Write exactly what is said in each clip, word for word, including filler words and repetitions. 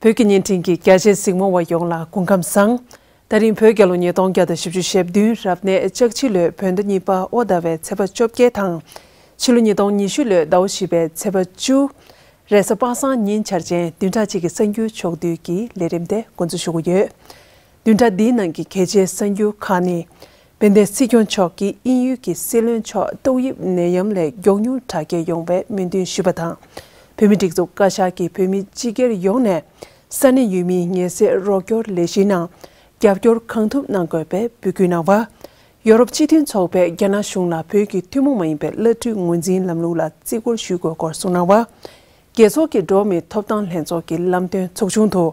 བོད་ཀྱི་བརྙན་འཕྲིན་གྱི་རྒྱ་ཆེའི་གཟིགས་མོ་བ་ཡོངས་ལ་སྐུ་ཁམས་བཟང་། ད་རིང་བོད་རྒྱལ་ལོ་ཉིས་སྟོང་བརྒྱ་དང་བཞི་བཅུ་ཞེ་བདུན་རབ་གནས་ལྕགས་བྱི་ལོའི་བོད་ཟླ་གཉིས་པ་དབོ་ཟླ་བའི་ཚེས་པ་བཅོ་བརྒྱད་དང་། ཕྱི་ལོ་ཉིས་སྟོང་ཉི་ཤུ་ལོའི་ཟླ་བ་བཞི་པའི་ཚེས་པ་བཅུ། རེས་གཟའ་པ་སངས་ཉིན་འཆར་ཅན་བདུན་ཕྲག་གཅིག་གི་གསར་འགྱུར་ཕྱོགས་བསྡུས་ཀྱི་ལས་རིམ་དེ་འགོ་འཛུགས་ཞུ་གི་ཡོད། བདུན་ཕྲག་འདིའི་ནང་གི་གལ་ཆེའི་གསར་འགྱུར་ཁག་ནི། དཔལ་ལྡན་སྲིད་སྐྱོང་མཆོག་གིས་དབྱིན་ཡུལ་གྱི་སྲིད་བློན་མཆོག་ཏོག་དབྱིབས་ནད་ཡམས་ལས་མགྱོགས་མྱུར་དྲག་སྐྱེད་ཡོང་བའི་སྨོན་འདུན་ཞུས་པ་དང་། བོད་མིའི་སྒྲིག་འཛུགས་བཀའ་ཤག་གིས་བོད་མི་སྤྱི་སྒེར་ཡོངས་ནས་ས་གནས་ཡུལ་མིའི་ངལ་སེལ་རོགས་སྐྱོར་ལས་གཞིའི་ནང་རྒྱབ་སྐྱོར་གང་ཐུབ་གནང་དགོས་པའི་འབོད་སྐུལ་གནང་བ། ཡོ་རོབ་སྤྱི་མཐུན་ཚོགས་པས་རྒྱ་ནག་གཞུང་ལ་བོད་ཀྱི་ཐུན་མོང་མ་ཡིན་པའི་གླ་སྤྲོད་ངོས་འཛིན་ལམ་ལུགས་ལ་བརྩི་བཀུར་ཞུ་དགོས་སྐོར་གསུངས་གནང་བ། རྒྱལ་ཚོགས་ཀྱི་འགྲོ་བ་མིའི་ཐོབ་ཐང་ལྷན་ཚོགས་ཀྱི་ལམ་སྟོན་ཚོགས་ཆུང་དུ།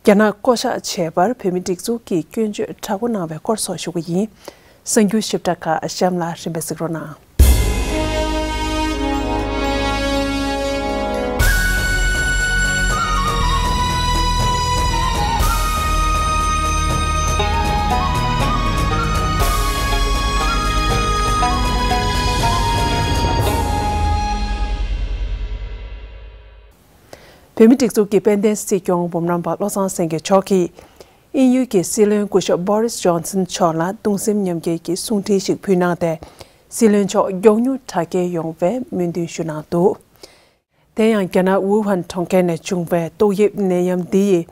རྒྱ་ནག་བསྐོ་གཞག་བྱས་པར་བོད་མིའི་སྒྲིག་འཛུགས་ཀྱིས་སྐྱོན་བརྗོད་དྲག་པོ་གནང་བའི་སྐོར་སོགས་ཞུ་གི་ཡིན། གསར་འགྱུར་ཞིབ་ཕྲ་ཁག་གཤམ་ལ་རིམ་པས་གཟིགས་རོགས་གནང་། བོད་མིའི་སྒྲིག་འཛུགས་ཀྱི་དཔལ་ལྡན་སྲིད་སྐྱོང་འབུམ་རམས་པ་བློ་བཟང་སེང་གེ་མཆོག་གིས། དབྱིན་ཡུལ་གྱི་སྲིད་བློན་སྐུ་ཞབས་བྷོ་རིས་ཇོན་སན་མཆོག་ལ་གདུང་སེམས་མཉམ་སྐྱེད་ཀྱི་གསུང་འཕྲིན་ཞིག་ཕུལ་གནང་སྟེ། སྲིད་བློན་མཆོག་མགྱོགས་མྱུར་དྲག་སྐྱེད་ཡོང་བའི་སྨོན་འདུན་ཞུས་གནང་འདུག། དེ་ཡང་རྒྱ་ནག་ཝུ་ཧན་གྲོང་ཁྱེར་ནས་བྱུང་བའི་ཏོག་དབྱིབས་ནད་ཡམས་འདི་ཡིས།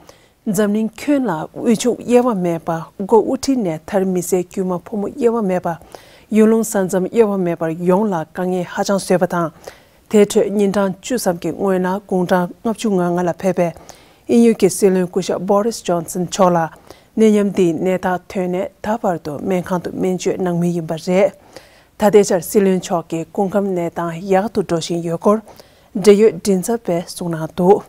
འཛམ་གླིང་ཁྱོན་ལ་དབུལ་ཕྱུག་དབྱེ་བ་མེད་པ། མགོ་དབུ་ཁྲིད་ནས་མཐར་མི་སེར་དཀྱུས་མ་ཕོ་མོ་དབྱེ་བ་མེད་པ། ཡུལ་ལུང་ས་མཚམས་དབྱེ་བ་མེད་པར་ཡོངས་ལ་དཀའ་ངལ་ཧ་ཅང་བཟོས་པ་དང་། དེའི་ཁྲོད་ཉིན་གྲངས་བཅུ་ཙམ་གྱི་སྔོན་ལ་དགུང་གྲངས་ལྔ་བཅུ་ང་ལྔ་ལ་ཕེབས་པའི་དབྱིན་ཡུལ་གྱི་སྲིད་བློན་སྐུ་ཞབས་བྷོ་རིས་ཇོན་སན་མཆོག་ལ་ནད་ཡམས་འདིའི་ནད་རྟགས་ཐོན་ནས་ད་བར་དུ་སྨན་ཁང་དུ་སྨན་བཅོས་གནང་མུས་ཡིན་པ་རེད། ད་ལྟའི་ཆར་སྲིད་བློན་མཆོག་གི་སྐུ་ཁམས་གནས་སྟངས་ཡག་ཏུ་འགྲོ་བཞིན་ཡོད་སྐོར་འབྲེལ་ཡོད་མགྲིན་ཚབ་པས་གསུངས་གནང་འདུག།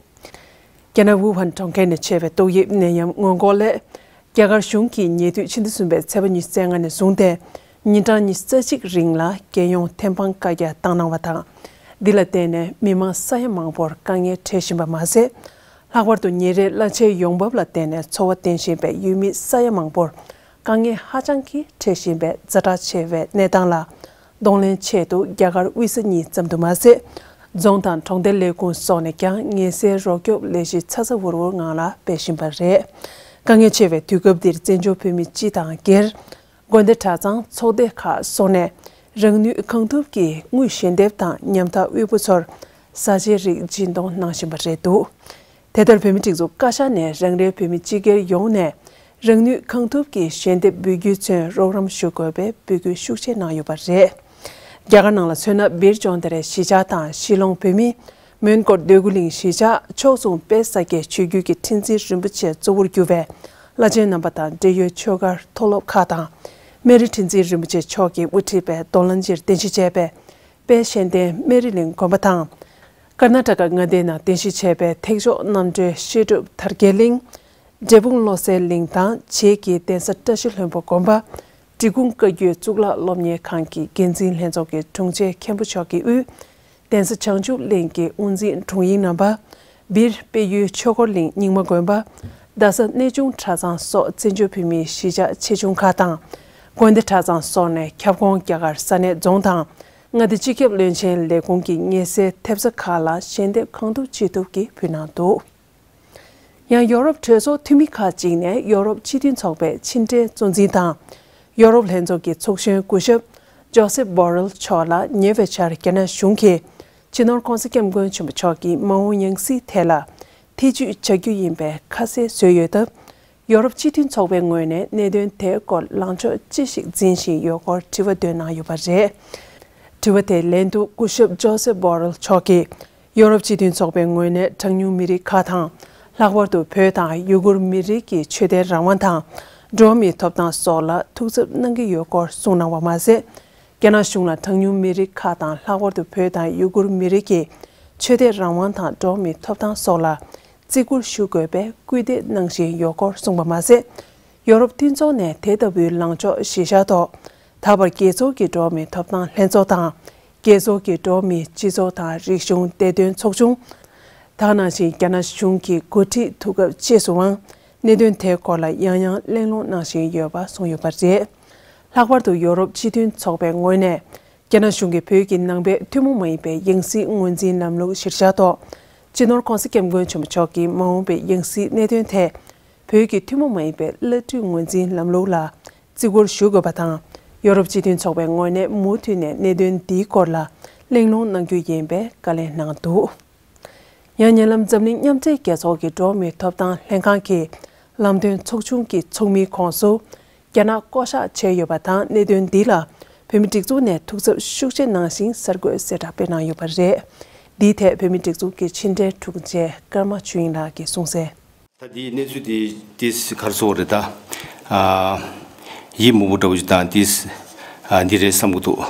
རྒྱ་ནག་ཝུ་ཧན་གྲོང་ཁྱེར་ནས་མཆེད་པའི་ཏོག་དབྱིབས་ནད་ཡམས་སྔོན་འགོག་སླད། རྒྱ་གར་གཞུང་གིས་ཉེ་དུས་ཕྱི་ཟླ་གསུམ་པའི་ཚེས་པ་ཉི་ཤུ་རྩ་ལྔ་ནས་བཟུང་སྟེ། ཉིན་གྲངས་ཉི་ཤུ་རྩ་གཅིག་རིང་ལ་རྒྱལ་ཡོངས་ཐེམ་སྤང་བཀའ་རྒྱ་བཏང་གནང་བ་དང་། འདི་ལ་བརྟེན་ནས་མི་མང་ས་ཡ་མང་པོར་དཀའ་ངལ་འཕྲད་བཞིན་པ་མ་ཟད། ལྷག་པར་དུ་ཉིན་རེའི་གླ་ཆའི་ཡོང་འབབ་ལ་བརྟེན་ནས་འཚོ་བ་བརྟེན་བཞིན་པའི་ཡུལ་མི་ས་ཡ་མང་པོར་དཀའ་ངལ་ཧ་ཅང་གིས་འཕྲད་བཞིན་པའི་ཛ་དྲག་ཆེ་བའི་གནས་སྟངས་ལ། གདོང་ལེན་ཆེད་དུ་རྒྱ་གར་དབུས་ས་གཉིས་ཙམ་དུ་མ་ཟད། རྫོང་དང་གྲོང་རྡལ་ལས་ཁུངས་སོགས་ནས་ཀྱང་ངལ་སེལ་རོགས་སྐྱོབ་ལས་གཞི་ཚ་ཚ་འུར་འུར་ངང་ལ་སྤེལ་བཞིན་པ་རེད། དཀའ་ངལ་ཆེ་བའི་དུས་སྐབས་འདིར་བཙན་བྱོལ་བོད་མི་སྤྱི་དང་སྒེར། དགོན་སྡེ་གྲྭ་ཚང་ཚོགས་སྡེ་ཁག་སོགས་ནས་རང་ནུས་གང་ཐུབ་ཀྱིས་དངུལ་ཞལ་འདེབས་དང་ཉམ་ཐག་དབུལ་པོ་ཚོར་བཟའ་བཅའི་རིགས་སྦྱིན་གཏོང་གནང་བཞིན་པ་རེད་འདུག། དེ་ལྟར་བོད་མིའི་སྒྲིག་འཛུགས་བཀའ་ཤག་ནས་རང་རེའི་བོད་མི་སྤྱི་སྒེར་ཡོངས་ནས་རང་ནུས་གང་ཐུབ་ཀྱིས་ཞལ་འདེབས་འབུལ་རྒྱུས་ཚུན་རོགས་རམ་ཞུ་དགོས་པའི་འབོད་སྐུལ་ཤུགས་ཆེ་གནང་ཡོད་པ་རེད། རྒྱ་གར་ནང་ལ་མཚོན་ན་སྦིར་ལྗོངས་ལྡེ་རའི་གཞིས་ཆགས་དང་ཤི་ལོང་བོད་མིའི་མོན་གྷོར་འདོད་རྒུ་གླིང་གཞིས་ཆགས་ཕྱོགས་མཚུངས་དཔལ་ས་སྐྱའི་ཆོས་བརྒྱུད་ཀྱི་ཁྲི་འཛིན་རིན་པོ་ཆེ་གཙོ་བོར་གྱུར་བའི་བླ་ཆེན་རྣམ་པ་དང་འབྲེལ་ཡོད་ཆོས་སྒར་མཐོ་སློབ་ཁག་དང་། སྨན་རི་ཁྲི་འཛིན་རིན་པོ་ཆེ་མཆོག་གིས་དབུ་ཁྲིད་པའི་མདོ་ལམ་སྤྱིར་རྟེན་གཞི་བྱས་པའི་དཔལ་གཤེན་བསྟན་སྨན་རི་གླིང་དགོན་པ་དང་། ཀར་ན་ཊ་ཀ་མངའ་སྡེའི་ནང་རྟེན་གཞི་བྱས་པའི་ཐེག་མཆོག་རྣམ་གྲོལ་བཤད་སྒྲུབ་དར་རྒྱས་གླིང་། འབྲས་སྤུངས་བློ་གསལ་གླིང་དང་བྱེས་ཀྱི་གདན་ས་བཀྲ་ཤིས་ལྷུན་པོ་དགོན་པ། འབྲི་གུང་བཀའ་བརྒྱུད་གཙུག་ལག་སློབ་གཉེར་ཁང་གི་འགན་འཛིན་ལྷན་ཚོགས་ཀྱི་དྲུང་ཆེ་མཁན་པོ་མཆོག་གི་དབུས། གདན་ས་བྱང་ཆུབ་གླིང་གི་དབུ་འཛིན་དྲུང་ཡིག་རྣམ་པ། སྦིར་དཔལ་ཡུལ་ཆོས་འཁོར་གླིང་རྙིང་མ་དགོན་པ། རྡ་ས་གནས་ཆུང་གྲྭ་ཚང་སོགས་བཙན་བྱོལ་བོད་མིའི་གཞིས་ཆགས་ཆེ་ཆུང་ཁག་དང་། དགོན་སྡེ་གྲྭ་ཚང་སོགས་ནས་ཁྱབ་ཁོངས་རྒྱ་གར་ས་གནས་རྫོང་དང་། མངའ་སྡེ་སྤྱི་ཁྱབ་བློན་ཆེན་ལས་ཁུངས་ཀྱི་ངལ་སེལ་ཐེབས་རྩ་ཁག་ལ་ཞལ་འདེབས་གང་ཐུབ་ཅི་ཐུབ་ཀྱིས་ཕུལ་གནང་འདུག། ཡང་ཡོ་རོབ་གྲོས་ཚོགས་འཐུས་མི་ཁག་ཅིག་ནས་ཡོ་རོབ་སྤྱི་མཐུན་ཚོགས་པའི་ཕྱི་འབྲེལ་གཙོ་འཛིན་དང་། ཡོ་རོབ་ལྷན་ཚོགས་ཀྱི་ཚོགས་གཞོན་སྐུ་ཞབས་ཇོ་སེབ་བྷོ་རེལ་མཆོག་ལ་ཉེ་བའི་ཆར་རྒྱ་ནག་གཞུང་གིས་སྤྱི་ནོར་༸གོང་ས་༸སྐྱབས་མགོན་ཆེན་པོ་མཆོག་གི་མ་འོངས་ཡང་སྲིད་ཐད་ལ་ཐེ་ཇུས་བྱ་རྒྱུ་ཡིན་པའི་ཁ་གསལ་བཟོས་ཡོད་སྟབས། ཡོ་རོབ་སྤྱི་མཐུན་ཚོགས་པའི་ངོས་ནས་གནད་དོན་དེའི་སྐོར་ལངས་ཕྱོགས་ཅི་ཞིག་འཛིན་བཞིན་ཡོད་སྐོར་དྲི་བ་བཏོན་གནང་ཡོད་པ་རེད། དྲི་བ་དེའི་ལན་དུ་སྐུ་ཞབས་ཇོ་སེབ་བྷོ་རེལ་མཆོག་གིས། ཡོ་རོབ་སྤྱི་མཐུན་ཚོགས་པའི་ངོས་ནས་གྲངས་ཉུང་མི་རིགས་ཁག་དང་། ལྷག་པར་དུ་བོད་དང་ཡུ་གུར་མི་རིགས་ཀྱི་ཆོས་དད་རང་དབང་དང་། འགྲོ་བ་མིའི་ཐོབ་ཐང་སོགས་ལ་ཐུགས་འཚབ་གནང་གི་ཡོད་སྐོར་གསུངས་གནང་བ་མ་ཟད། རྒྱ་ནག་གཞུང་ལ་གྲངས་ཉུང་མི་རིགས་ཁག་དང་ལྷག་པར་དུ་བོད་དང་ཡུ་གུར་མི་རིགས་ཀྱི་ཆོས་དད་རང་དབང་དང་འགྲོ་བ་མིའི་ཐོབ་ཐང་སོགས་ལ་བརྩི་བཀུར་ཞུ་དགོས་པའི་སྐུལ་འདེད་གནང་བཞིན་ཡོད་སྐོར་གསུངས་པ་མ་ཟད། ཡོ་རོབ་མཐུན་ཚོགས་ནས་དེ་ལྟ་བུའི་ལངས་ཕྱོགས་གཞིར་བཞག་ཐོག་ད་བར་རྒྱལ་ཚོགས་ཀྱི་འགྲོ་བ་མིའི་ཐོབ་ཐང་ལྷན་ཚོགས་དང་། རྒྱལ་ཚོགས་ཀྱི་འགྲོ་བ་མིའི་སྤྱི་ཚོགས་དང་རིག་གཞུང་བདེ་དོན་ཚོགས་ཆུང་། ད་ག་ནང་བཞིན་རྒྱ་ནག་གཞུང་གི་འགོ་ཁྲིད་ཐུག་སྐབས་བཅས་སུའང་གནད་དོན་དེའི་སྐོར་ལ་ཡང་ཡང་གླེང་སློང་གནང་བཞིན་ཡོད་པ་གསུངས་ཡོད་པ་རེད། ལྷག་པར་དུ་ཡོ་རོབ་སྤྱི་མཐུན་ཚོགས་པའི་ངོས་ནས་རྒྱ་ནག་གཞུང་གིས་བོད་ཀྱི་ནང་པའི་ཐུན་མོང་མ་ཡིན་པའི་ཡང་སྲིད་ངོས་འཛིན་ལམ་ལུགས་གཞིར་བཞག་ཐོག་སྤྱི་ནོར་༧གོང་ས་༧སྐྱབས་མགོན་ཆེན་པོ་མཆོག་གིས་མ་འོངས་པའི་ཡང་སྲིད་གནད་དོན་ཐད། བོད་ཀྱི་ཐུན་མོང་མ་ཡིན་པའི་བླ་སྤྲུལ་ངོས་འཛིན་ལམ་ལུགས་ལ་བརྩི་བཀུར་ཞུ་དགོས་པ་དང་། ཡོ་རོབ་སྤྱི་མཐུན་ཚོགས་པའི་ངོས་ནས་མུ་མཐུད་ནས་གནད་དོན་འདིའི་སྐོར་ལ་གླེང་སློང་གནང་རྒྱུ་ཡིན་པའི་བཀའ་ལན་གནང་འདུག། ཡང་ཉེ་ལམ་འཛམ་གླིང་མཉམ་འབྲེལ་རྒྱལ་ཚོགས་ཀྱི་འགྲོ་བ་མིའི་ཐོབ་ཐང་ལྷན་ཁང་གི་ལམ་སྟོན་ཚོགས་ཆུང་གི་ཚོགས་མིའི་ཁོངས་སུ། རྒྱ་ནག་བསྐོ་གཞག་བྱས་ཡོད་པ་དང་། གནད་དོན་འདི་ལ་བོད་མི་སྒྲིག་འཛུགས་ནས་ཐུགས་འཚབ་ཤུགས་ཆེ་གནང་ཞིང་། གསར་འགོད་གསལ་བསྒྲགས་སྤེལ་གནང་ཡོད་པ་རེད། འདིའི་ཐད་བོད་མི་སྒྲིག་འཛུགས་ཀྱི་ཕྱི་འབྲེལ་དྲུང་ཆེ་ཀརྨ་ཆོས་དབྱིངས་ལགས་ཀྱིས་གསུངས་གསལ། ད་འདིའི་གནས་ཚུལ་འདི་ཏིས་གར་སོགས་རེད་ད། ཨ། ཡིད་མུག་པོ་འདྲ་བོ་ཞིག་དང་ཏིས། ཨ། འདི་རེད་བསམ་གྱི་འདུག།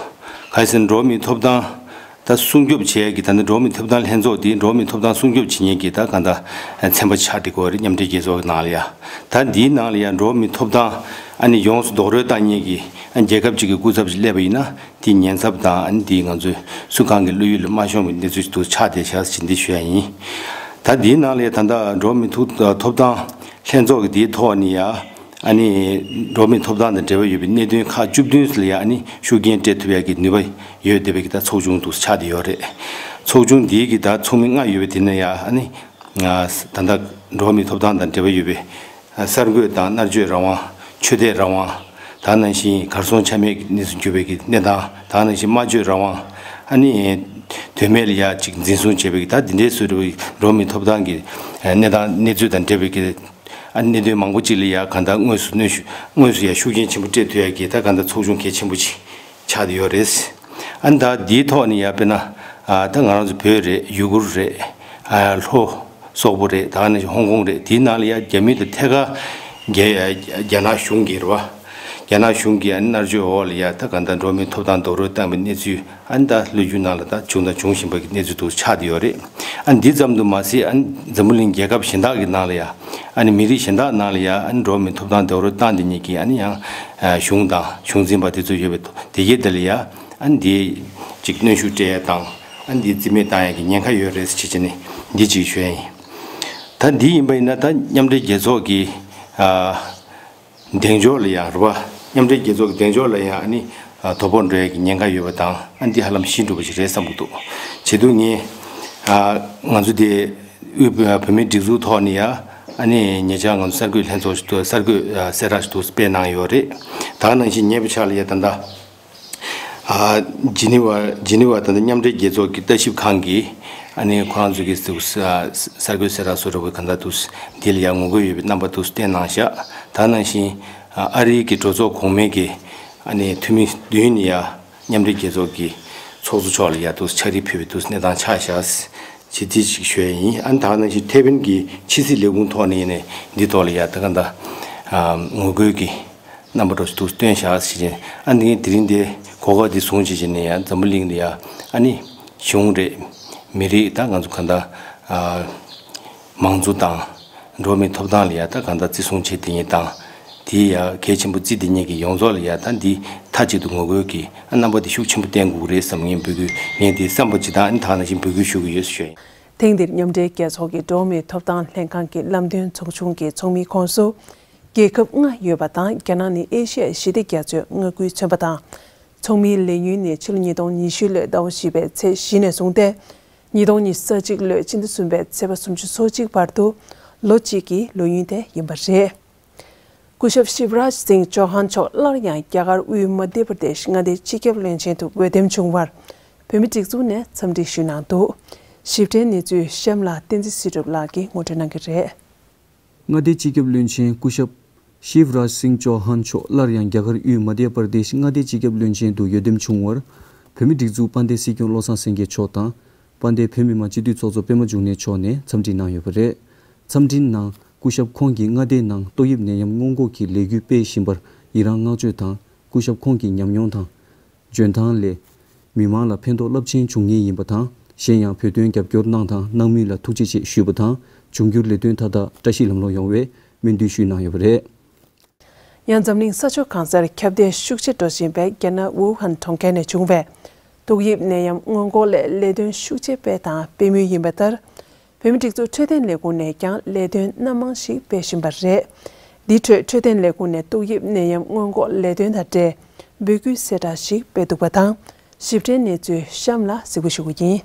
གལ་སྲིད་འགྲོ་བ་མིའི་ཐོབ་ཐང་། ད་སྲུང་སྐྱོབ་བྱེད་ཡ་གི་ད་ནི་འགྲོ་བ་མིའི་ཐོབ་ཐང་ལྷན་ཚོགས་འདི་འགྲོ་བ་མིའི་ཐོབ་ཐང་སྲུང་སྐྱོབ་བྱེད་མཁན་གྱི་ད་གང་ལྟར་ཚན་པ་ཆགས་བསྡད་ཀྱི་ཡོད་རེད། མཉམ་འབྲེལ་རྒྱལ་ཚོགས་ཀྱི་ནང་ལ་ཡ། ད་འདིའི་ནང་ལ་ཡ་འགྲོ་བ་མིའི་ཐོབ་ཐང་ཨ་ནི་ཡོངས་སུ་རྡོག་རོལ་བཏང་མཁན་གྱི་ཨ་རྒྱལ་ཁབ་ཅིག་གི་སྐུ་ཚབ་ཅིག་སླེབས་པ་ཡིན་ན། དེའི་ཉེན་ཚབས་དང་ཨ་ནི་དེའི་ང་ཚོའི་སུ་གང་གི་བློ་ཡུལ་ལ་མ་ཤོང་བའི་གནས་ཚུལ་ཞིག་ཏུ་ཆགས་བསྡད་ཤག་ཟེར་འདི་ཞུ་ཡ་ཡིན། ད་འདིའི་ནང་ལ་ཡ་ད་ལྟ་འགྲོ་བ་མིའི་ཐོབ་ཐོབ་ཐང་ལྷན་ཚོགས་ཀྱི་དེའི་ཐོག་ནས་ཡ། ཨ་ནི་འགྲོ་བ་མིའི་ཐོབ་ཐང་དང་འབྲེལ་བ་ཡོད་པའི་གནད་དོན་ཁག་བཅུ་བདུན་ལ་ཡ་ཨ་ནི་ཤུགས་རྐྱེན་སྤྲད་ཐུབ་ཡ་གི་ནུས་པ་ཡོད་བསྡད་པའི་གི་ད་ཚོགས་ཆུང་དུ་ཆགས་བསྡད་ཡོད་རེད། ཚོགས་ཆུང་འདིའི་གི་ད་ཚོགས་མི་ལྔ་ཡོད་པའི་དེ་ནས་ཡ་ཨ་ནི། ད་ལྟ་འགྲོ་བ་མིའི་ཐོབ་ཐང་དང་འབྲེལ་བ་ཡོད་པའི་གསར་འགོད་དང་། མནར་གཅོད་རང་དབང་། ཆོས་དད་རང་དབང་། ད་ག་ནང་བཞིན་གར་སོང་ཆ་མེད་ཀྱི་གནས་སུ་གྱུར་པའི་གི་གནས་སྟངས། ད་ག་ནང་བཞིན་སྨྲ་བརྗོད་རང་དབང་། ཨ་ནི་དོན་མེད་ལ་ཡ་གཅིག་འཛིན་བཟུང་བྱས་པའི་གི་ད་འདི་འདྲའི་སུ་རུ་འགྲོ་བ་མིའི་ཐོབ་ཐང་གི་གནས་སྟངས་གནས་ཚུལ་དང་འབྲེལ་བའི་གི་ཨ་ནི་གནད་དོན་མང་པོ་ཅིག་ལ་ཡ་གང་ལྟར་དངོས་སུ་གནོན་ཤུགས་དངོས་སུ་ཡ་ཤུགས་རྐྱེན་ཆེན་པོ་སྤྲད་ཐུབ་ཡ་གི་ད་གང་ལྟར་ཚོགས་ཆུང་གལ་ཆེན་པོ་ཅིག་ཆགས་བསྡད་ཡོད་རེད། ཨ་ནི་ད་འདིའི་ཐོག་ནས་ཡ་དཔེར་ན། ཨ། ད་ང་རང་ཚོ་བོད་རེད། ཡུ་གུར་རེད། ཨ། ལྷོ་སོག་པོ་རེད། ད་ག་ནང་བཞིན་ཧོང་ཀོང་རེད། དེའི་ནང་ལ་ཡ་རྒྱ་མི་དང་ཐད་ཀར་རྒྱ་རྒྱ་ནག་གཞུང་གིས་རེད་བ། རྒྱ་ནག་གཞུང་གིས་ཨ་ནི་མནར་གཅོད་འོག་ལ་ཡ་ད་གང་ལྟར་འགྲོ་བ་མིའི་ཐོབ་ཐང་རྡོག་རོལ་བཏང་བའི་གནས་ཚུལ་ཨ་ནི་ད་ལོ་རྒྱུས་ནང་ལ་ད་བྱུང་དང་འབྱུང་བཞིན་པ་གི་གནས་ཚུལ་དུ་ཆགས་བསྡད་ཡོད་རེད། ཨ་ནི་འདི་ཙམ་དུ་མ་ཟད། ཨ་ནི་འཛམ་བུ་གླིང་རྒྱལ་ཁབ་གཞན་དག་གི་ནང་ལ་ཡ། ཨ་ནི་མི་རིགས་གཞན་དག་ནང་ལ་ཡ། ཨ་ནི་འགྲོ་བ་མིའི་ཐོབ་ཐང་རྡོག་རོལ་བཏང་བསྡད་མཁན་གྱི་ཨ་ནི་ཡང་གཞུང་དང་གཞུང་འཛིན་པ་དེ་ཚོ་ཡོད་པའི་དེ་གའི་དེ་ལ་ཡ། ཨ་ནི་འདི་ཅིག་གནོན་ཤུགས་སྤྲད་ཡ་དང་། ཨ་ནི་འདི་རྩིས་མེད་བཏང་ཡ་གི་ཉེན་ཁ་ཡོད་རེད་ཟེར་བྱས་ནས་འདི་ཅིག་ཞུ་ཡ་ཡིན། ད་འདི་ཡིན་པ་ཡིན་ན་ད་མཉམ་འབྲེལ་རྒྱལ་ཚོགས་ཀྱི་ཨ། གདེང་འཇོག་ལ་ཡང་རེད་བ། མཉམ་འབྲེལ་རྒྱལ་ཚོགས་ཀྱི་གདེང་འཇོག་ལ་ཡང་ཨ་ནི་དོ་ཕོག་འགྲོ་ཡ་གི་ཉེན་ཁ་ཡོད་པ་དང་། ཨ་ནི་འདི་ཧ་ལམ་ཞི་འགྲོ་བ་ཞིག་རེད་བསམ་གྱི་འདུག། བྱེད་དུས་ངས་ཨ། ང་ཚོ་དེ་དབུས་བོད་མིའི་སྒྲིག་འཛུགས་ཐོག་ནས་ཡ། ཨ་ནི་ཉེ་ཆར་ང་ཚོ་གསར་འགོད་ལྷན་ཚོགས་ཤིག་ཏུ་གསར་འགོད་ཨ། གསལ་བསྒྲགས་ཤིག་ཏུ་སྤེལ་གནང་ཡོད་རེད། ད་ག་ནང་བཞིན་ཉེ་བའི་ཆར་ལ་ཡ་ད་ལྟ། ཨ། ཇི་ནི་ཝ། ཇི་ནི་ཝ་ད་ལྟ་མཉམ་འབྲེལ་རྒྱལ་ཚོགས་ཀྱི་ལྟ་ཞིབ་ཁང་གིས་ཨ་ནི་ཁོ་རང་ཚོ་གི་གསར་འགོད་གསལ་བསྒྲགས་སུ་རོགས་པའི་གང་ལྟར་དུ་འདི་ལ་ཡང་ངོ་རྒོལ་ཡོད་པའི་རྣམ་པ་དུ་བསྟན་གནང་བཞག། ད་ནང་བཞིན་ཨ་རིའི་གི་གྲོས་ཚོགས་གོང་མའི་གི་ཨ་ནི་འཐུས་མི་བདུན་ནི་ཡ་མཉམ་འབྲེལ་རྒྱལ་ཚོགས་ཀྱི་ཚོགས་གཙོ་མཆོག་ལ་ཡ་དུ་ཕྱག་བྲིས་ཕུལ་བའི་དུ་གནས་སྟངས་ཆགས་བཞག། ཇི་ཐིག་ཅིག་ཞུ་ཡ་ཡིན། ཨ་ནི་ད་ག་ནང་བཞིན་ཐེ་ཝན་གྱི་ཕྱི་སྲིད་ལས་ཁུངས་ཐོག་ནས་ཡིན་ནའི་འདི་ཐོག་ལ་ཡ་ད་ག་འདྲ་ཨ་ངོ་རྒོལ་གྱི་རྣམ་པ་འདྲ་ཞིག་ཏུ་སྟོན་བཞག་ཟེར་བྱས། ཨ་ནི་དེ་རིང་འདི་གོ་སྐབས་འདི་བཟུང་བྱས་བྱས་ནས་ཡང་འཛམ་བུ་གླིང་འདི་ཡ་ཨ་ནི་གཞུང་རེད། མི་རིགས་ད་ང་ཚོ་ག་འདྲ་ཨ་མང་གཙོ་དང་འགྲོ་བ་མིའི་ཐོབ་ཐང་ལ་ཡ་ད་ག་འདྲ་བརྩི་སྲུང་བྱེད་བསྡད་མཁན་དང་། དེ་ཡ་གལ་ཆེན་པོ་བརྩི་བསྡད་མཁན་གྱི་ཡོངས་རྫོགས་ལ་ཡ་ད་འདི་མཐའ་གཅིག་ཏུ་ངོ་རྒོལ་གྱི་ཨ་རྣམ་པ་འདི་ཤུགས་ཆེན་པོ་བསྟན་དགོས་ཀྱི་རེད་བསམ། ངས་འབོད་སྐུལ་ངས་འདི་བསམ་པ་ཇི་ལྟར་ཨ་ནི་ད་ག་ནང་བཞིན་འབོད་སྐུལ་ཞུ་གི་ཡོད་ཞུ་ཡིན། ཐེངས་འདིར་མཉམ་འབྲེལ་རྒྱལ་ཚོགས་ཀྱི་འགྲོ་བ་མིའི་ཐོབ་ཐང་ལྷན་ཁང་གི་ལམ་སྟོན་ཚོགས་ཆུང་གི་ཚོགས་མིའི་ཁོངས་སུ། རྒྱལ་ཁབ་ལྔ་ཡོད་པ་དང་། རྒྱ་ནག་ནི་ཨེ་ཤི་ཡ་ཞི་བདེ་རྒྱ་མཚོའི་མངའ་ཁུལ་མཚོན་པ་དང་། ཚོགས་མིའི་ལས་ཡུན་ནི་ཕྱི་ལོ་ཉིས་སྟོང་ཉི་ཤུ་ལོའི་ཟླ་བ་བཞི་པའི་ཚེས་བཞི་ནས་བཟུང་སྟེ། ཉིས་སྟོང་ཉི་ཤུ་རྩ་གཅིག་ལོའི་ཕྱི་ཟླ་གསུམ་པའི་ཚེས་པ་སུམ་ཅུ་སོ་གཅིག་བར་དུ་ལོ་གཅིག་གི་ལོ་ཡུན་དེ་ཡིན་པ་རེད། སྐུ་ཞབས་ཤིབ་རཱཇ་སིང་ཅོ་ཧན་མཆོག་སླར་ཡང་རྒྱ་གར་དབུས་མ་དྷྱ་པར་དེཤ་མངའ་སྡེའི་སྤྱི་ཁྱབ་བློན་ཆེན་དུ་འོས་འདེམས་བྱུང་བར་བོད་མི་སྒྲིག་འཛུགས་ནས་འཚམས་འདྲི་ཞུས་གནང་འདུག། ཞིབ་ཕྲའི་གནས་ཚུལ་གཤམ་ལ་བསྟན་འཛིན་སྲིད་སྒྲུབ་ལགས་ཀྱིས་ངོ་སྤྲོད་གནང་གི་རེད། མངའ་སྡེའི་སྤྱི་ཁྱབ་བློན་ཆེན་སྐུ་ཞབས་ཤིབ་རཱཇ་སིང་ཅོ་ཧན་མཆོག་སླར་ཡང་རྒྱ་གར་དབུས་མ་དྷྱ་པར་དེཤ་མངའ་སྡེའི་སྤྱི་ཁྱབ་བློན་ཆེན་དུ་འོས་འདེམས་བྱུང་བར་བོད་མི་སྒྲིག་འཛུགས་དཔལ་ལྡན་སྲིད་སྐྱོང་བློ་བཟང་སེང་གེ་མཆོག་དང་། དཔལ་ལྡན་བོད་མི་མང་སྤྱི་འཐུས་ཚོགས་གཙོ་པད་མ་འབྱུང་གནས་མཆོག་ནས་འཚམས་འདྲི་གནང་ཡོད་པ་རེད། འཚམས་འདྲིའི་ནང་སྐུ་ཞབས་ཁོང་གིས་མངའ་སྡེའི་ནང་ཏོག་དབྱིབས་ནད་ཡམས་སྔོན་འགོག་གི་ལས་འགུལ་སྤེལ་བཞིན་པར་ཡི་རངས་བསྔགས་བརྗོད་དང་། སྐུ་ཞབས་ཁོང་གི་ཉམས་མྱོང་དང་། འཇོན་ཐང་ལས། མི་མང་ལ་ཕན་ཐོགས་རླབས་ཆེན་འབྱུང་ངེས་ཡིན་པ་དང་། གཞན་ཡང་བོད་དོན་རྒྱབ་སྐྱོར་གནང་དང་གནང་མུས་ལ་ཐུགས་རྗེ་ཆེ་ཞུས་པ་དང་། འབྱུང་འགྱུར་ལས་དོན་མཐའ་དག་བཀྲ་ཤིས་ལམ་ལྷོང་ཡོང་བའི་སྨོན་འདུན་ཞུས་གནང་ཡོད་པ་རེད། ཡང་འཛམ་གླིང་ས་ཕྱོགས་གང་སར་ཁྱབ་གདལ་ཤུགས་ཆེ་འགྲོ་བཞིན་པའི་རྒྱ་ནག་ཝུ་ཧན་གྲོང་ཁྱེར་ནས་བྱུང་བའི་ཏོག་དབྱིབས་ནད་ཡམས་སྔོན་འགོག་སླད་ལས་དོན་ཤུགས་ཆེ་སྤེལ་དང་སྤེལ་མུས་ཡིན་པ་ལྟར། བོད་མི་སྒྲིག་འཛུགས་འཕྲོད་བསྟེན་ལས་ཁུངས་ནས་ཀྱང་ལས་དོན་སྣ་མང་ཞིག་སྤེལ་བཞིན་པ་རེད། འདིའི་ཁྲོད་འཕྲོད་བསྟེན་ལས་ཁུངས་ནས་ཏོག་དབྱིབས་ནད་ཡམས་སྔོན་འགོག་ལས་དོན་དང་འབྲེལ་འབོད་སྐུལ་གསལ་བསྒྲགས་ཤིག་སྤེལ་འདུག་པ་དང་། ཞིབ་ཕྲའི་གནས་ཚུལ་གཤམ་ལ་གཟིགས་འབུལ་ཞུ་རྒྱུ་ཡིན།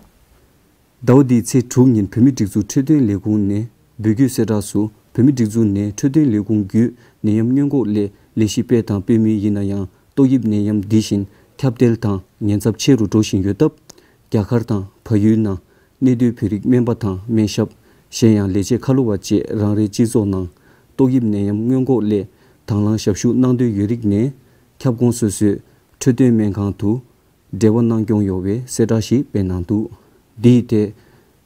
ཟླ་བ་འདིའི་ཚེས་དྲུག་ཉིན་བོད་མིའི་སྒྲིག་འཛུགས་འཕྲོད་བསྟེན་ལས་ཁུངས་ནས་འབོད་སྐུལ་གསལ་བསྒྲགས་སུ། བོད་མིའི་སྒྲིག་འཛུགས་ནས་འཕྲོད་བསྟེན་ལས་ཁུངས་བརྒྱུད་ནད་ཡམས་སྔོན་འགོག་སླད་ལས་གཞི་སྤེལ་དང་སྤེལ་མུས་ཡིན་ན་ཡང་། ཏོག་དབྱིབས་ནད་ཡམས་འདི་བཞིན་ཁྱབ་གདལ་དང་ཉེན་ཚབས་ཆེ་རུ་འགྲོ་བཞིན་ཡོད་སྟབས། རྒྱ་གར་དང་བལ་ཡུལ་ནང་གནས་སྡོད་བོད་རིགས་སྨན་པ་དང་སྨན་ཞབས། གཞན་ཡང་ལས་བྱེད་ཁ་ལོ་བ་བཅས་རང་རེའི་སྤྱི་ཚོགས་ནང་ཏོག་དབྱིབས་ནད་ཡམས་སྔོན་འགོག་སླད་དང་བླངས་ཞབས་ཞུ་གནང་འདོད་ཡོད་རིགས་ནས། ཁྱབ་ཁོངས་སོ་སོའི་འཕྲོད་བསྟེན་སྨན་ཁང་དུ་འབྲེལ་བ་གནང་སྐྱོང་ཡོང་བའི་གསལ་བསྒྲགས་ཤིག་སྤེལ་གནང་འདུག། འདིའི་ཐད་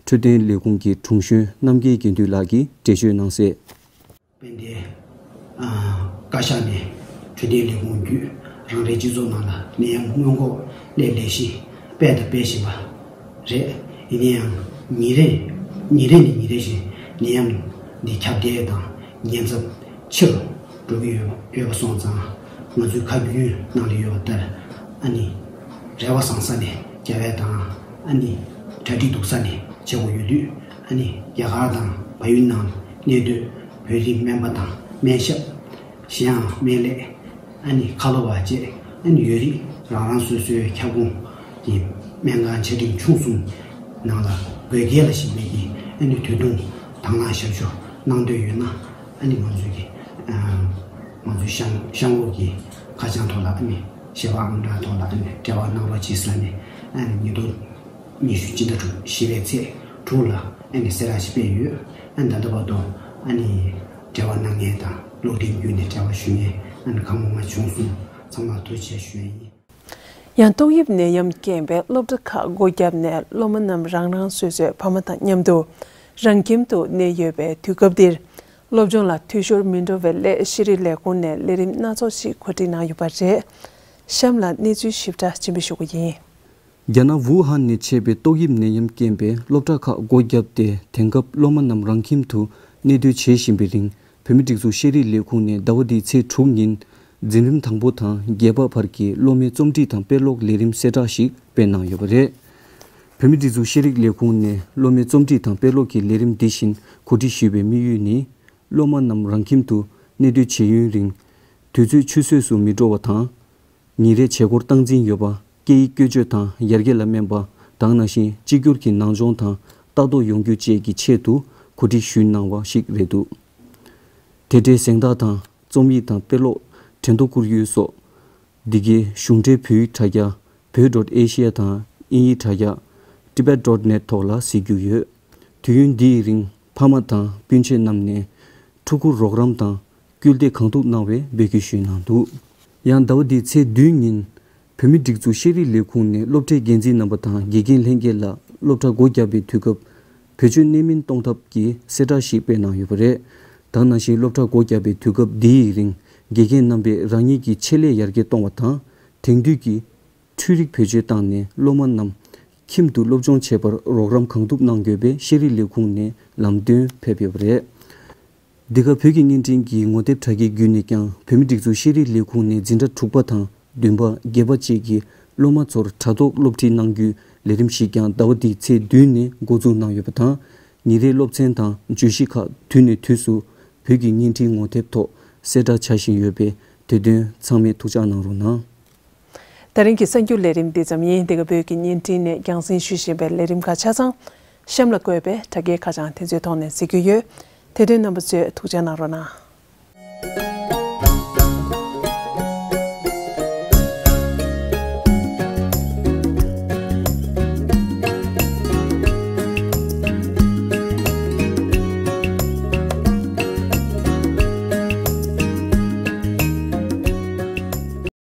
འཕྲོད་བསྟེན་ལས་ཁུངས་ཀྱི་དྲུང་གཞོན་རྣམ་རྒྱལ་དགེ་འདུན་ལགས་ཀྱིས་འགྲེལ་བརྗོད་གནང་གསལ། དཔལ་ལྡན་ཨ་བཀའ་ཤག་ནས་འཕྲོད་བསྟེན་ལས་ཁུངས་བརྒྱུད་རང་རེའི་སྤྱི་ཚོགས་ནང་ལ་ནད་ཡམས་སྔོན་འགོག་སླད་ལས་གཞི་སྤེལ་དང་སྤེལ་བཞིན་པ་རེད། ཡིན་ན་ཡང་ཉིན་རེ་ཉིན་རེ་ནས་ཉིན་རེ་བཞིན་ནད་ཡམས་འདི་ཁྱབ་གདལ་དང་ཉེན་ཚབས་ཆེ་རུ་འགྲོ་གི་ཡོད་ཡོད་པ་སོང་ཙང་། ང་ཚོའི་ཁ་རྒྱུན་ནང་ལ་ཡོད་པ་ལྟར་ཨ་ནི་རེ་བ་བཟང་ས་ནས་རྒྱབ་ཡ་དང་། ཨ་ནི་གྲ་སྒྲིག་སྡུག་ས་ནས་བྱེད་དགོས་ཡོད་དུས། ཨ་ནི་རྒྱ་གར་དང་བལ་ཡུལ་ནང་གནས་སྡོད་བོད་རིགས་སྨན་པ་དང་སྨན་ཞབས། གཞན་ཡང་སྨན་ལས། ཨ་ནི་ཁ་ལོ་བ་བཅས་ཨ་ནི་ཡོད་རིགས་རང་རང་སོ་སོའི་ཁྱབ་ཁོངས་ཀྱི་སྨན་ཁང་ཆེ་འབྲིང་ཆུང་གསུམ་ནང་ལ་དགོས་གལ་ལ་གཞིགས་པའི་གི་ཨ་ནི་དུས་ཐུང་དང་བླངས་ཞབས་ཞུ་གནང་འདོད་ཡོད་ན། ཨ་ནི་ང་ཚོའི་གི་ཨ་ང་ཚོའི་གཤམ་གཤམ་འོག་གི་ཁ་བྱང་ཐོག་ལ། ཨ་ནི་ཞལ་པར་ཨང་གྲངས་ཐོག་ལ་ཨ་ནི་འབྲེལ་བ་གནང་རོགས་གྱིས་ཟེར་ནས། ཨ་ནི་ཉིས་སྟོང་ཉི་ཤུ་སྤྱི་ཟླ་དྲུག་བཞི་པའི་ཚེས་དྲུག་ལ་ཨ་ནི་གསལ་བསྒྲགས་ཤིག་སྤེལ་ཡོད། ཨ་ནི་ད་ལྟ་བར་དུ་ཨ་ནི་འབྲེལ་བ་གནང་མཁན་དང་གློག་འཕྲིན་བརྒྱུད་ནས་འབྲེལ་བ་ཞུ་མཁན་ཨ་ནི་གང་མང་མང་བྱུང་སོང་། ཚང་མར་ཐུགས་རྗེ་ཆེ་ཞུ་ཡ་ཡིན། ཡང་ཏོག་དབྱིབས་ནད་ཡམས་རྐྱེན་པས་སློབ་གྲྭ་ཁག་སྒོ་བརྒྱབ་ནས་སློབ་མ་རྣམས་རང་རང་སོ་སོའི་ཕ་མ་དང་མཉམ་དུ་རང་ཁྱིམ་དུ་གནས་ཡོད་པའི་དུས་སྐབས་འདིར། སློབ་སྦྱོང་ལ་འཐུས་ཤོར་མི་འགྲོ་བའི་སླད་ཤེས་རིག་ལས་ཁུངས་ནས་ལས་རིམ་སྣ་ཚོགས་ཤིག་གོ་སྒྲིག་གནང་ཡོད་པ་རེད། གཤམ་ལ་གནས་ཚུལ་ཞིབ་ཕྲ་སྤྱན་འབུལ་ཞུ་གི་ཡིན། རྒྱ་ནག་ཝུ་ཧན་ནས་མཆེད་པའི་ཏོག་དབྱིབས་ནད་ཡམས་རྐྱེན་པས་སློབ་གྲྭ་ཁག་སྒོ་བརྒྱབ་སྟེ། དེང་སྐབས་སློབ་མ་རྣམས་རང་ཁྱིམ་དུ་གནས་སྡོད་བྱེད་བཞིན་པའི་རིང་། བོད་མིའི་སྒྲིག་འཛུགས་ཤེས་རིག་ལས་ཁུངས་ནས་ཟླ་བ་འདིའི་ཚེས་དྲུག་ཉིན་འཛིན་རིམ་དང་པོ་དང་བརྒྱད་པ་བར་གྱི་སློབ་མའི་རྩོམ་སྒྲིག་དང་དཔེ་ཀློག་ལས་རིམ་གསལ་བསྒྲགས་ཤིག་སྤེལ་གནང་ཡོད་པ་རེད། བོད་མིའི་སྒྲིག་འཛུགས་ཤེས་རིག་ལས་ཁུངས་ནས་སློབ་མའི་རྩོམ་སྒྲིག་དང་དཔེ་ཀློག་གི་ལས་རིམ་འདི་བཞིན་གོ་སྒྲིག་ཞུས་པའི་དམིགས་ཡུལ་ནི། སློབ་མ་རྣམས་རང་ཁྱིམ་དུ་གནས་སྡོད་བྱེད་ཡུན་རིང་དུས་ཚོད་ཆུད་ཟོས་སུ་མི་འགྲོ་བ་དང་། ཉིན་རེའི་བྱེད་སྒོར་སྟངས་འཛིན་ཡོད་པ། སྐད་ཡིག་བཀོལ་སྤྱོད་དང་ཡར་རྒྱས་ལ་སྨན་པ་དང་། ནང་བཞིན་གཅིག་གྱུར་གྱི་ནང་སྦྱོང་དང་ལྟ་རྟོག་ཡོང་རྒྱུ་བཅས་ཀྱི་ཆེད་དུ་གོ་སྒྲིག་ཞུས་གནང་བ་ཞིག་རེད་འདུག། དེ་འབྲེལ་གཟེངས་རྟགས་དང་རྩོམ་ཡིག་དང་དཔེ་ཀློག་དྲན་ཐོ་བསྐུར་ཡུལ་སོགས། འདི་གའི་གཞུང་འབྲེལ་བོད་ཡིག་དྲ་རྒྱ་བོད་ཌོཊ་ཨེ་ཤི་ཡ་དང་དབྱིན་ཡིག་དྲ་རྒྱ་ཊི་བེཊ་ཌོཊ་ནེཊ་ཐོག་ལ་གཟིགས་རྒྱུ་ཡོད། དུས་ཡུན་འདིའི་རིང་ཕ་མ་དང་སྤུན་མཆེད་རྣམས་ནས་ཕྲུ་གུར་རོགས་རམ་དང་སྐུལ་འདེད་གང་ཐུབ་གནང་བའི་འབོད་སྐུལ་ཞུས་གནང་འདུག། ཡང་ཟླ་བ་འདིའི་ཚེས་བདུན་ཉིན་བོད་མིའི་སྒྲིག་འཛུགས་ཤེས་རིག་ལས་ཁུངས་ནས་སློབ་གྲྭའི་འགན་འཛིན་རྣམ་པ་དང་དགེ་རྒན་ལྷན་རྒྱས་ལ་སློབ་གྲྭ་སྒོ་བརྒྱབ་པའི་དུས་སྐབས་བེད་སྤྱོད་གནད་སྨིན་གཏོང་ཐབས་ཀྱི་གསལ་བསྒྲགས་ཤིག་སྤེལ་གནང་ཡོད་པ་རེད། དེ་ནང་བཞིན་སློབ་གྲྭ་སྒོ་བརྒྱབ་པའི་དུས་སྐབས་འདིའི་རིང་དགེ་རྒན་རྣམ་པས་རང་ཉིད་ཀྱི་ཆེད་ལས་ཡར་རྒྱས་གཏོང་བ་དང་། དེང་དུས་ཀྱི་འཕྲུལ་རིག་བེད་སྤྱོད་བཏང་ནས་སློབ་མ་རྣམས་ཁྱིམ་དུ་སློབ་སྦྱོང་བྱེད་པར་རོགས་རམ་གང་ཐུབ་གནང་དགོས་པའི་ཤེས་རིག་ལས་ཁུངས་ནས་ལམ་སྟོན་ཕེབས་ཡོད་པ་རེད། འདི་ག་བོད་ཀྱི་བརྙན་འཕྲིན་གྱི་ངོ་དེབ་དྲ་རྒྱའི་བརྒྱུད་ནས་ཀྱང་བོད་མིའི་སྒྲིག་འཛུགས་ཤེས་རིག་ལས་ཁུངས་ནས་འཛིན་གྲྭ་དྲུག་པ་དང་བདུན་པ་བརྒྱད་པ་བཅས་ཀྱི་སློབ་མ་ཚོར་དྲ་ཐོག་སློབ་ཁྲིད་གནང་རྒྱུའི་ལས་རིམ་ཞིག་ཀྱང་ཟླ་བ་འདིའི་ཚེས་བདུན་ནས་འགོ་འཛུགས་གནང་ཡོད་པ་དང་། ཉིན་རེའི་སློབ་ཚན་དང་བརྗོད་གཞི་ཁག་དུས་ནས་དུས་སུ་བོད་ཀྱི་བརྙན་འཕྲིན་ངོ་དེབ་ཐོག་གསལ་བསྒྲགས་བྱ་བཞིན་ཡོད་པས། དེ་དོན་ཚང་མས་ཐུགས་འཇགས་གནང་རོགས་གནང་། ད་རིང་གི་གསར་འགྱུར་ལས་རིམ་འདི་ཙམ་ཡིན། འདི་ག་བོད་ཀྱི་བརྙན་འཕྲིན་ནས་རྒྱང་སྲིང་ཞུ་བཞིན་པའི་ལས་རིམ་ཁག་ཆ་ཚང་གཤམ་ལ་བཀོད་པའི་དྲ་རྒྱའི་ཁ་བྱང་དེ་ཚོའི་ཐོག་ནས་གཟིགས་རྒྱུ་ཡོད། དེ་དོན་རྣམ་པ་ཚོས་ཐུགས་འཇགས་གནང་རོགས་གནང་།